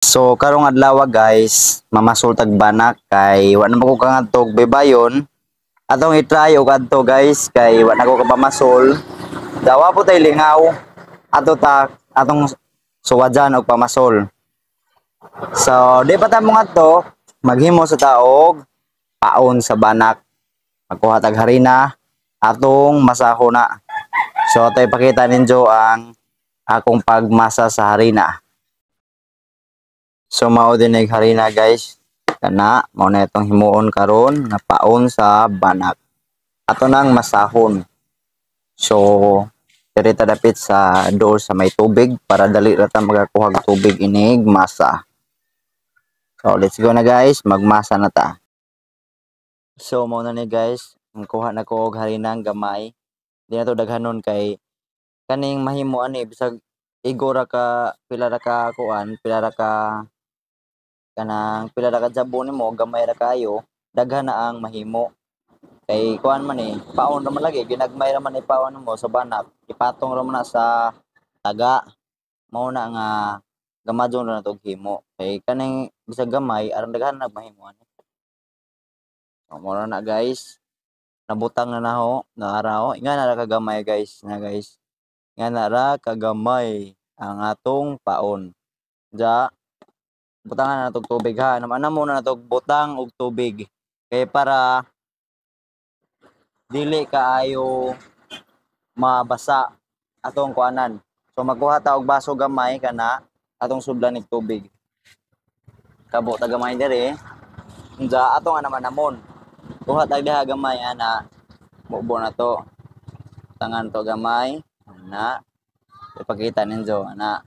So karong adlaw, guys, mamasol tag banak kay wa na ko kangadtog baybayon. Atong i-try og adto, guys, kay wa na ko kapamasol. Dawa po tay lingaw. Ato ta atong suwadyan og pamasol. So di pa ta mo ngadto, maghimo sa taog paon sa banak. Magkuha tag harina, atong masaho na. So ato ipakita ninyo ang akong pagmasa sa harina. So mao din ay harina, guys. Kana mao na itong himuon karon nga paon sa banak. Ato nang masahon. So diri ta dapit sa door sa may tubig para dali ra ta makakuha og tubig inig masa. So let's go na, guys, magmasa na ta. So mao na ni, guys, kuha na ko og harinang gamay. Di na to daghanon kay kaning mahimo ani bisag igo ra ka, pila ra ka kuan, pila ra ka kanang pila ra ka jabo nimo, gamay ra kayo, daghan na ang mahimo. Kay kuan man eh, paon ra man lagi, ginagmay ra man ipaon mo sa banak, ipatong ra man na sa taga. Mao na nga gamadyon ra na tog himo. Kay kaning bisag gamay aron daghan na mahimo ani. So mao na, guys. Nabutang na naho, naaraw. Nga na ra kagamay, guys, na guys. Nga na ra kagamay ang atong paon. Ja, butangan na natog tubig ha. Naman mo na natog butang og tubig. Kay para dili kaayo mabasa atong kuanan. So magkuha ta og baso gamay kana atong sudlan nig tubig. Kabo ta gamay diri. Unja ato nga naman namon. Kuha ta diha gamay ana. Bubo na to. Tangan to gamay. Ana. Ipakita ninyo ana.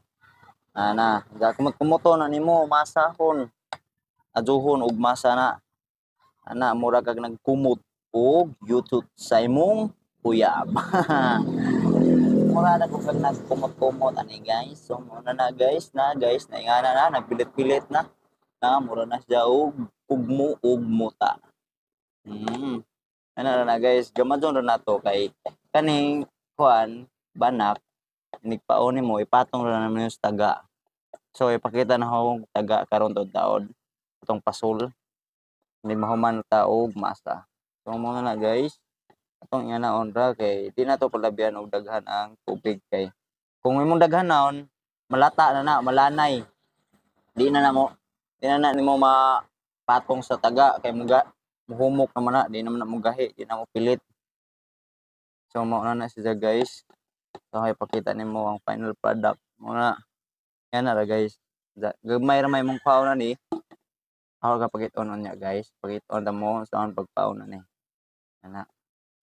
Ana, ga kumot-kumuto na nimo masahon. Ajuhon og masa na. Ana, mura kag nagkumot og YouTube sa imong uyab. Mura na kung kag nagkumot-kumot ani, guys. So muna na, guys, na guys, na ingana na nagpilit-pilit na. Na mura na siya og ugmo og muta. Ana ra na, guys, gamadon ra na to kay kaning kuan banak inig paon nimo ipatong ra naman yung sa taga. So ipakita na ako taga karon to taod atong pasol. Hindi mahuman ta og masa. So mo na, guys. Atong inganaon ra kay di na to palabian og daghan ang tubig kay kung imong daghanon malata na na, malanay. Di na na nimo mapatong sa taga kay muga muhumok naman na, di naman na mugahi, di na mo pilit. So mao na na siya, guys. So ipakita nimo ang final product. Mao na. Yan na ra, guys. Gamay ra may mong paon na ni. Ako ka pakit-on niya, guys. Pakit-on ta mo sa ang pagpaon na ni. Ana.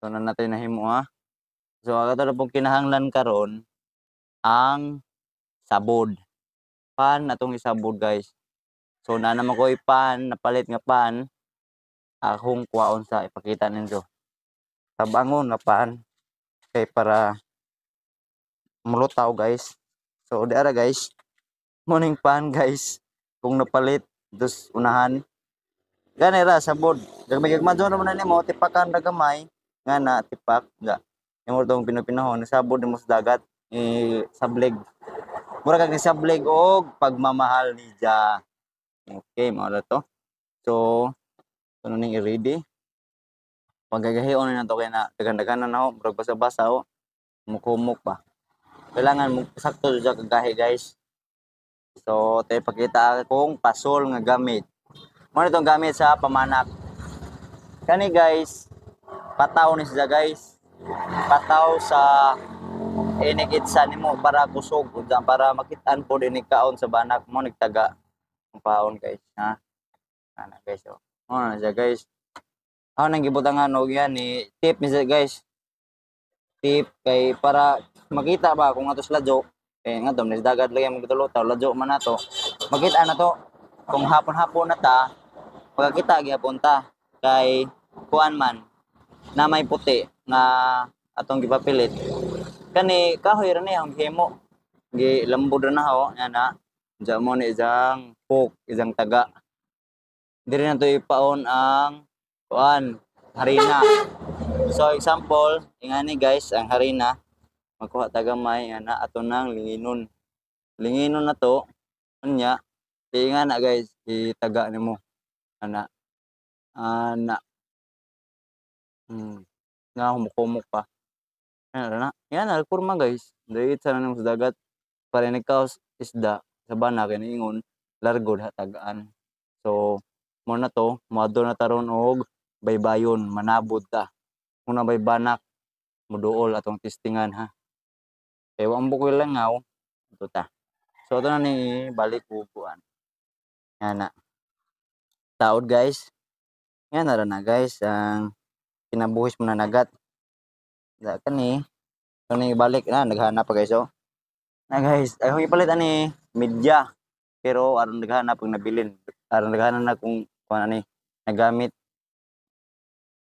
So na natin nahimo ha. So ang ato na pong kinahanglan karon ang sabod. Pan atong isabod, guys. So na naman ko ipan, napalit nga pan. Akong kuwaon sa ipakita ninyo. Tabangon nga pan kay para mulutaw, guys. So di ara, guys. Morning pan, guys. Kung napalit dos unahan. Gani ra sabod. Gagmay gagmay ra man nimo tipakan ra gamay nga na tipak ga. Imo tong pinupinahon sabod nimo sa dagat eh sableg. Mura kag nisableg og pagmamahal ni Ja. Okay, mao na to. So, ano ning i-ready? Pagkagahion na to kay na daghan-daghan na ho, murag basa-basa oh. Mukumok pa. Kailangan mo sakto jud kagahi, guys. So, tayo pakita akong pasol nga gamit. Mo na itong gamit sa pamanak. Kani, guys, pataw ni siya, guys. Pataw sa inig itsa nimo para kusog ug para makitaan pod inig kaon sa banak mo nagtaga ang paon, guys, ha. Ana, guys, oh. Mo na siya, guys. Ako nang gibutangan og yan ni tip ni siya, guys. Tip kay para makita ba kung ato sa ladyo eh nga dom dagat lagi magtulo taw ladyo man nato. Makita na to kung hapon-hapon na ta, pagkakita gihapon ta kay kuan man na may puti nga atong gipapilit. Kani kahoy ra ni ang gihimo. Gi lambod ra na ho ana. Diya mo ni isang hook, isang taga. Diri na to ipaon ang kuan harina. So example, ingani, guys, ang harina magkuha ta gamay ana ato nang linginon. Linginon na to unya. Kaya nga na guys, itaga nimo. Ana. Ana. Nga humok-humok pa. Yan na. Yan na kurma guys. Diretsa na nimo sa dagat. Para nagkaos isda sa banak kay ingon largo diha tagaan. So mo na to, moadto na taron og baybayon, manabod ta. Kung na bay banak, muduol atong testingan ha. Kay wa mo koy langaw, ito ta. So ato na ni balik kuan. Yan na. Taod guys. Yan na ra na guys ang kinabuhis mo na nagat. Da kani. Kani balik na naghanap pa guys oh. Na guys, ay kung ipalit ani media. Pero aron naghanap ang nabilin. Aron naghanap na kung ani nagamit.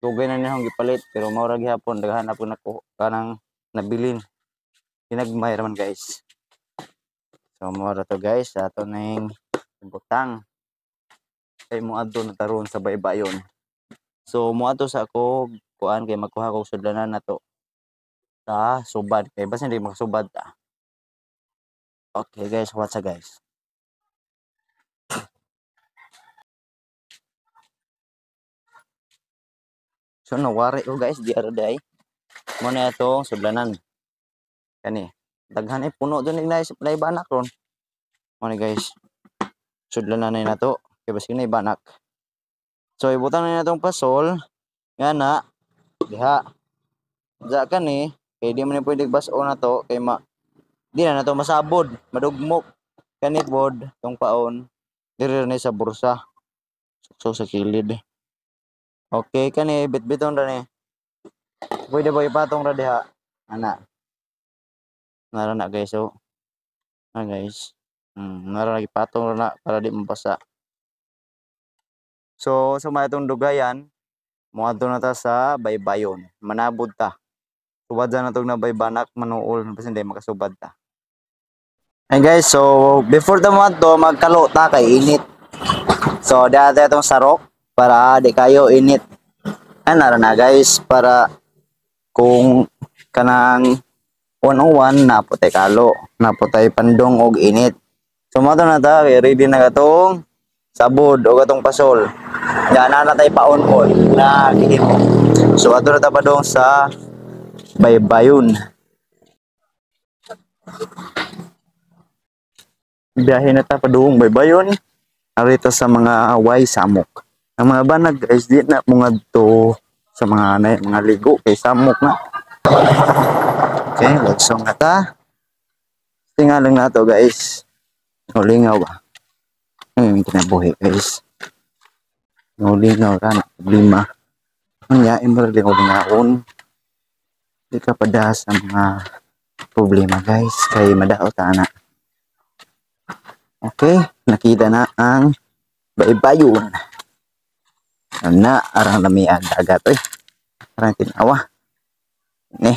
Dugay na niya akong gipalit pero mao ra gihapon naghanap ko nako kanang nabilin. Ginagmay ra man guys. So mao ra to guys, ato ning butang kay moadto na taron sa baybayon. So moadto sa ako kuan kay magkuha ko sudlanan nato sa subad kay basin di makasubad ta. Okay guys, what's up guys? So nawari ko guys, di ara day. Mo na ato sudlanan. Kani daghan ay puno dun ni na banak ron. Mo ni guys. Sudlanan na nato kay basin na banak. So ibutang na natong pasol nga na diha. Diha kani kay di man ni pwede baso na to kay ma di na nato masabod, madugmok. Kani pod tong paon diri ni sa bursa. So sa kilid. Okay kani bitbiton ra ni. Pwede ba ipatong ra diha? Ana. Nara na guys so. Na guys. Nara na ipatong ra na para di mabasa. So sa mga itong dugayan, moadto na ta sa baybayon. Manabod ta. Subad na tong na baybanak manuol basin di makasubad ta. Hey guys, so before ta moadto magkalo ta kay init. So dati itong sarok para di kayo init. Ana ra na guys para kung kanang 101 na putay kalo, na putay pandong og init. So moadto na ta kay ready na katong sabod og atong pasol. Diyan na tay paon pod na gihimo. So adto na ta padong sa baybayon. Biyahe na ta padung baybayon. Arita sa mga way samok. Ang mga banag guys di na mongadto sa mga anay, mga ligo kay samok na. Okay, lagsong na ta. Tinga lang nato guys. Lingaw ba? Ang kinabuhi guys. Lingaw ra na problema. Unya imo ra lingaw-lingawon. Di ka pada sa mga problema guys kay madaot ta na. Okay, nakita na ang baybayon. Na arang lami ang dagat oy. Arang tinawa. Ni.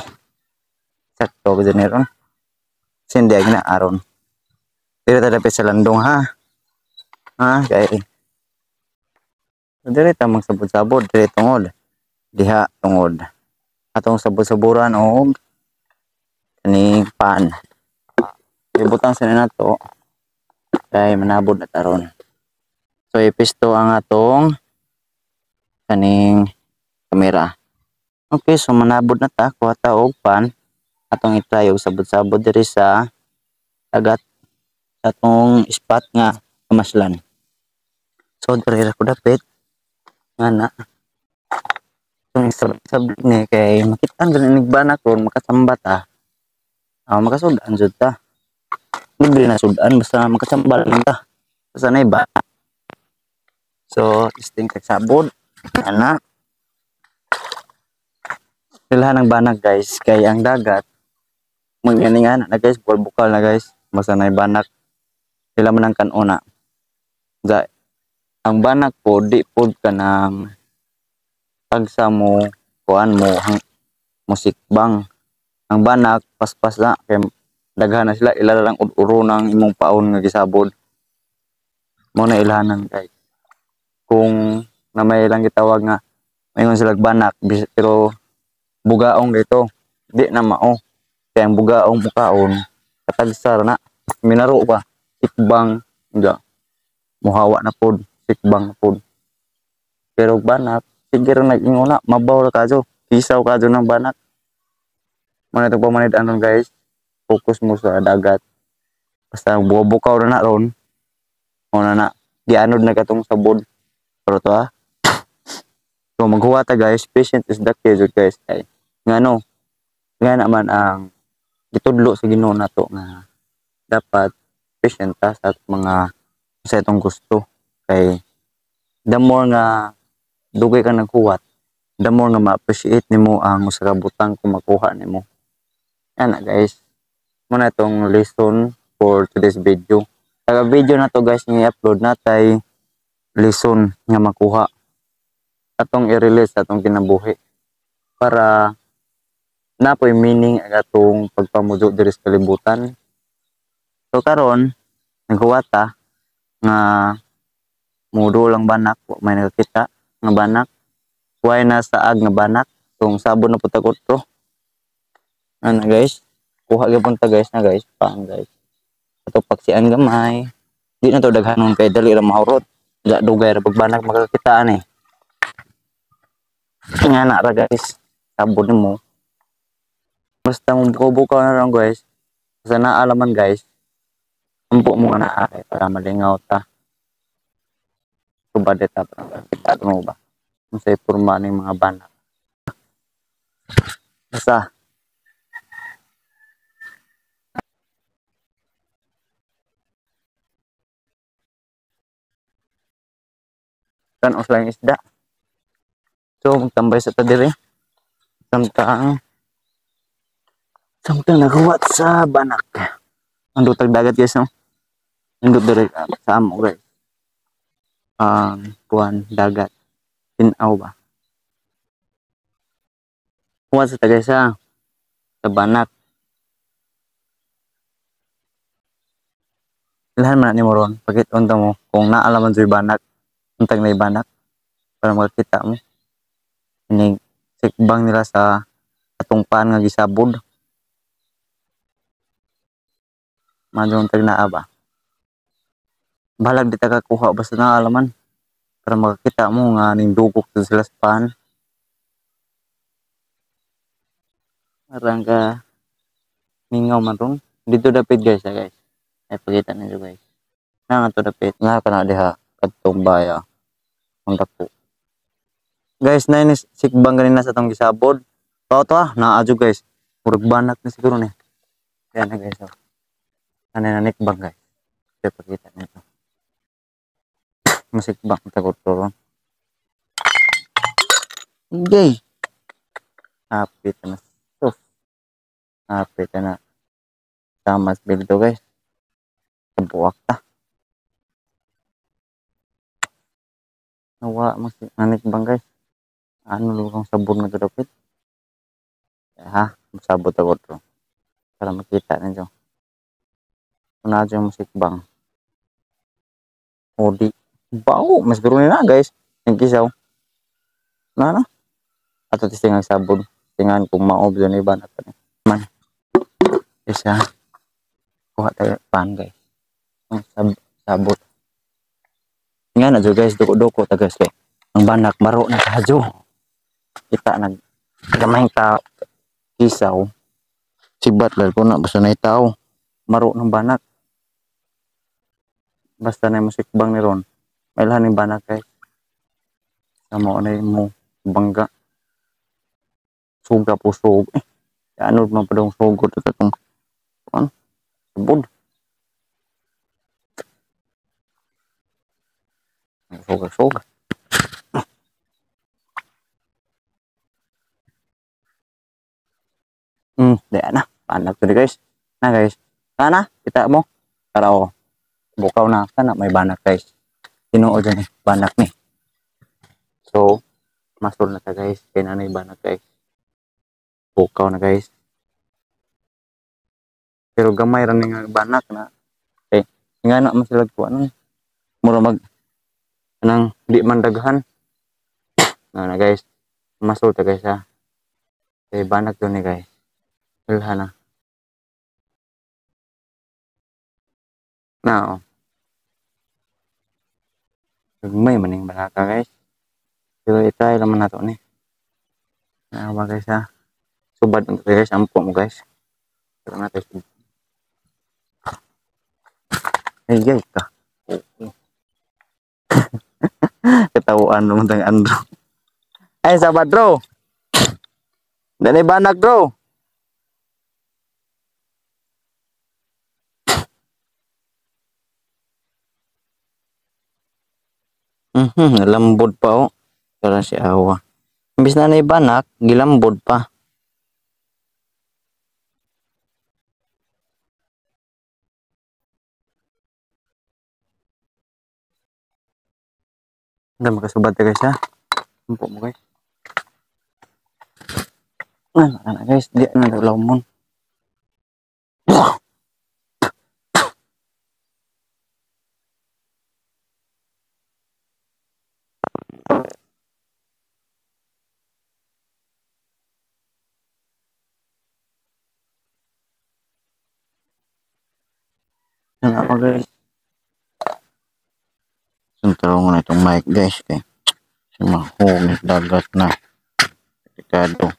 Sakto ko dyan ron. Sindi na aron. Pero ta dapit sa landong ha. Ha, kay diri ta magsabod-sabod diri tungod. Diha tungod. Atong sabod-saburan og kaning pan. Ibutang sa nato kay manabod na taron. So ipisto ang atong kaning kamera. Okay, so manabod na ta, kuha ta og pan atong itry og sabod-sabod diri sa dagat sa atong spot nga kamaslan. So diri ra ko dapit nga na itong sabod ni kay makitaan gani nig banak ron makasamba ta. Makasud-an jud ta. Libre na sudan basta makasamba lang ta. Basta na iba. So testing kay sabod. Ana. Silhan ang banak guys kay ang dagat magyaningan na guys, bukal-bukal na guys, basta na banak. Sila man ang kanuna. Za ang banak po di pod kanang tagsa mo kuan mo hang musikbang. Ang banak paspas na kay daghan na sila, ila lang uro ng imong paon nga gisabod. Mo na ilahanan guys. Kung na may lang gitawag nga maingon sila banak pero bugaong dito di na mao. Kaya ang bugaong mukaon katagsar na minaro pa sikbang nga. Muhawa na pod, sikbang na pod. Pero banak, sige ra nag-ingon na, mabaw ra kadyo, kisaw kadyo ng banak. Muna itong pamanid anon guys, focus mo sa dagat. Basta bukaw na na ron. Muna na, gianod na katong sabod. Pero to ha. So maghuwa ta guys, patient is the key jud guys. Kay ngano, nga naman ang gitudlo sa Ginoo nato nga dapat patient ta sa mga sa itong gusto. Kay the more nga dugay ka naghuwat, the more nga ma-appreciate nimo ang usa ka butang kung makuha nimo. Yan na guys. Muna itong lesson for today's video. Taga video na to guys nga i-upload na tay lesson nga makuha atong i-release atong kinabuhi para napoy meaning ang atong pagpamujo diri sa kalibutan. So karon naghuwat ta nga mudo lang banak, wa may nakakita nga banak, way na saag nga banak tong sabon na putakot to. Ano guys, kuha gyapon ta guys na guys, paan guys. Ato paksian gamay. Di na to daghanon kay dali ra mahurot. Ga dugay ra pagbanak makakita ani. Nga na ra guys, sabon nimo. Basta mo bukaw-bukaw na lang guys. Basta naalaman guys. Ampo mo na kay para malingaw ta. Subad ta para kita mo ba. Unsay porma ning mga banak. Basta kan uslang isda. So magtambay sa ta diri. Samtang naghuwat sa banak. Ang dutag dagat guys no. Nindot diri sa amo guys. Ang kuan dagat. Tinaw ba? Huwat sa ta guys ha. Sa banak. Ilhan man nimo ron. Pakit-on ta mo kung naalaman sa banak. Untag na banak para makita mo. Inig sikbang nila sa atong paan nga gisabod. Madong tag naa ba. Balag di ta kakuha basta naalaman para makakita mo nga ning dugok sila sa paan. Arang ka mingaw man ron. Dito dapit guys ha guys. Ay pakita ninyo guys. Na nga to dapit. Nga ka na diha kadtong baya. Ang dako. Guys, na ini sikbang ganina sa tong gisabod. Pao to ah, naadyo guys. Murag banak na siguro ni. Yan na guys. Oh. Ano na nikbang guys. Kaya pakita nito. Masikbang tagot to ron. Okay. Hapit na. So, hapit na. Tamas bildo guys. Kabuak ta. Nawa manikbang guys. Ano lukang sabon nga to dapit? Ha, sabot ako to. Para makita ninyo. Una dyan musikbang. O di, bao, mas guro na guys. Nagkisaw. Na na. Ato tistingan sabon. Tingan kung maob dyan iba na pa. Man. Isa. Kuha tayo pan guys. Ang sabot. Nga na dyan guys, duko-duko ta guys. Kay. Ang banak, maro na kadyo. Kita nag gamay ta kisaw. Sibat lang ko na basta na itaw. Maro ng banak. Basta na musikbang ni ron. May lahan ng banak guys. Sama na mo bangga. Suga po sug. Ano man pa dong sugod at itong ano? Sabod. Suga suga. Daya na. Panak to guys. Na guys. Sana kita mo. Para oh. Bukaw na kana may banak guys. Tinuod dyan eh, banak ni. So, masol na ta guys. Kaya na banak guys. Bukaw na guys. Pero gamay ra ni nga banak na. Okay. Nga na man sila kuha nun. Mura mag anang di man daghan. Na na guys. Masol ta guys ha. Kay banak to ni guys. Ilha na. Na oh. Gagmay maning balaka guys. Pero i-try naman nato ni. Nawa guys ha. Subad unta guys, ampo mo guys. Pero nato. Ay guys ka. Okay. Ketawaan naman tang Andro. Ay sabat bro. Dani banak bro. Lambod pa oh. Para si awa. Imbis na naibanak, gilambod pa. Hindi makasubat guys ha. Ampo mo guys. Nah, guys, dia na lamon. Ako guys. Suntarong na itong mic guys kay sumahog dagat na. Delikado.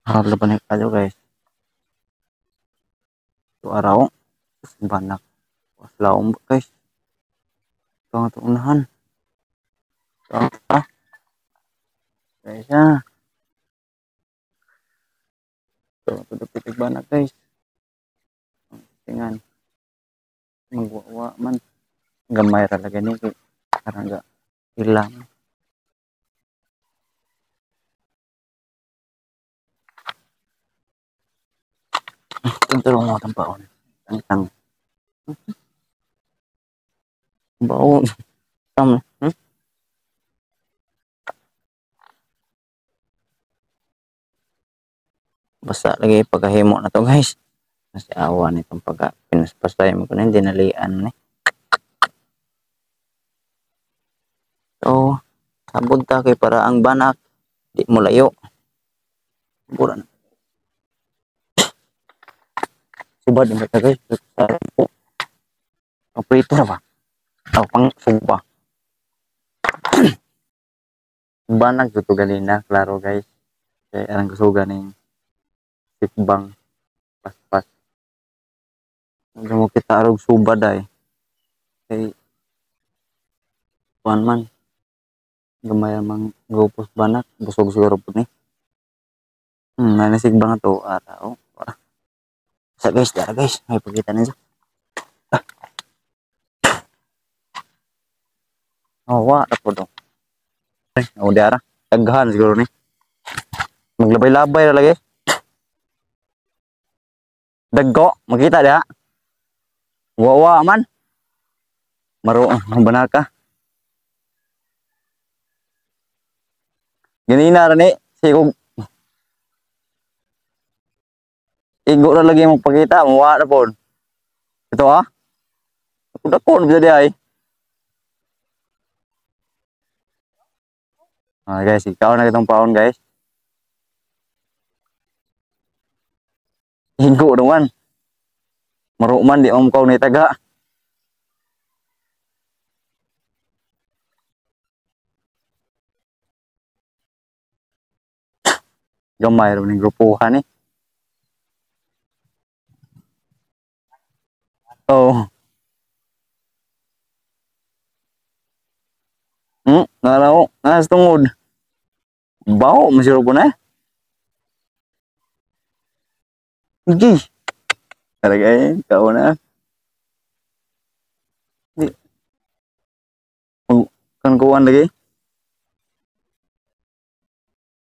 Hala pa ni kayo guys. Ito araw. Banak. Laom guys. Ito ang itong unahan. Ito pa. Guys ha. Ito ang ito banak guys. Tingnan. Magwawa man. Gamay ra lagi ni kay karang ga ilang. Tulong mo itong paon. Tang-tang. Baon. Tama. Basta lagi pagkahimo na to guys. Kasi awa nitong pagka pinaspasay mo ko na dinalian ni. So, sabog ta kay para ang banak di mo layo. Bura na. Subad na ta guys. Ang prito na ba? Aw pang suba. Banak jud to ganina, klaro guys. Kay arang kusuga ning sikbang paspas. Hindi mo kita arog suba day. Kay kuan man gamay mang grupos banak busog siguro pud ni. Nanisikbang to araw. Sa guys, dara guys, may pagkita ninyo. Ah. Oh, wa ra pud. Ay, oh dara. Daghan siguro ni. Maglabay-labay ra lagi. Dagko, makita diha. Wawa man. Maro ang banaka. Ganina ra ni, sigog. Igo ra lagi mo pakita, mawa ra pod. Ito ah. Dakon bisa dia ay. Ah guys, ikaw na itong paon guys. Igo naman. Maro man di om kau ni taga. Gamay ra ning grupuhan ni. Oh. Naraw, nas tungod. Bawo masiro po na. Gi. Talaga eh, kao na. Di. Kan kuan lagi.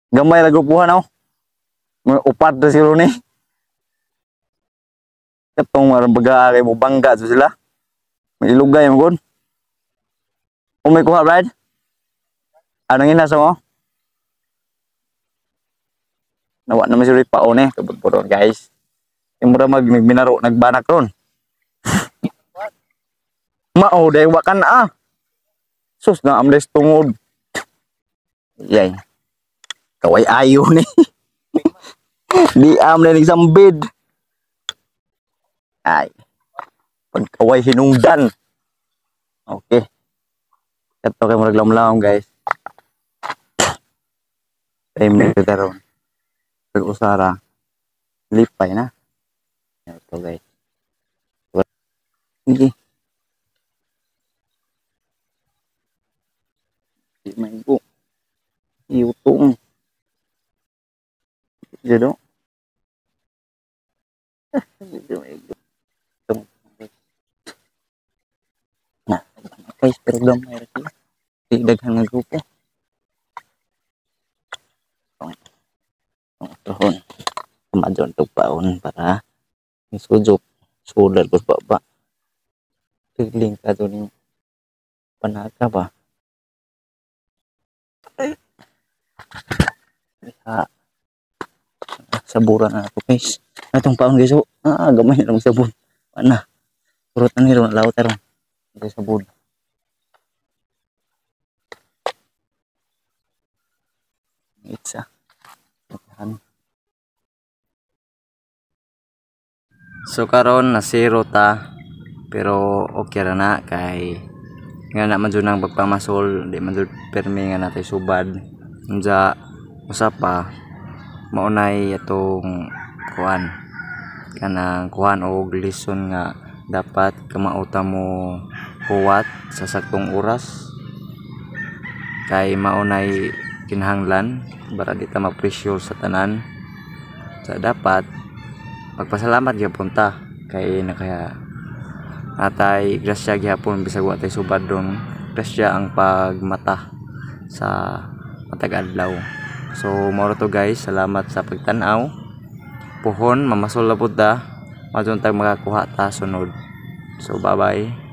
Gamay ra grupuhan aw. Mga upat na siguro ni. Katong marang baga kay mo bangga so sila. May ilugay mo gud. O may kuha Brad? Anong inasa mo? Nawa naman siguro paon eh. Kabudburon guys. Yung mura mag minaro nagbanak ron. Mao day wa kan ah. Sus na amles tungod. Yay. Kaway ayo ni. Di am na nagsambid. Ay. Pagkaway hinungdan. Okay. Kato kay murag lamlam, guys. Time na ito ron. Pag usara, lipay na. Ito, guys. Sige. Di maigo. Iutong. Jado. Di maigo. Na, guys, pero gamay ra sila. Di daghan nga grupo. Tuhon. Kumadyon tug paon para sujok sulad ko baba. Tigling ka to ning panaka ba. Ha. Saburan na ako, guys. Atong paon, guys. Oh. Ah, gamay na lang sabon. Ana. Purot na ni ron lawot ron. Okay, sabon. Itsa. So karon na zero ta, pero okay ra na kay nga na man jud nang pagpamasol, di man jud permi nga natay subad. Unja usa pa maunay atong kuan kanang kuan og lesson nga dapat kamauta mo huwat sa saktong oras kay maunay kinahanglan para di ta ma-pressure sa tanan. Sa dapat magpasalamat gyapon ta kay nakaya atay grasya gyapon bisag wa tay subad dong, grasya ang pagmata sa matag adlaw. So mao ra to, guys, salamat sa pagtan-aw. Puhon mamasol na pud ta, madun tag makakuha ta sunod. So bye bye.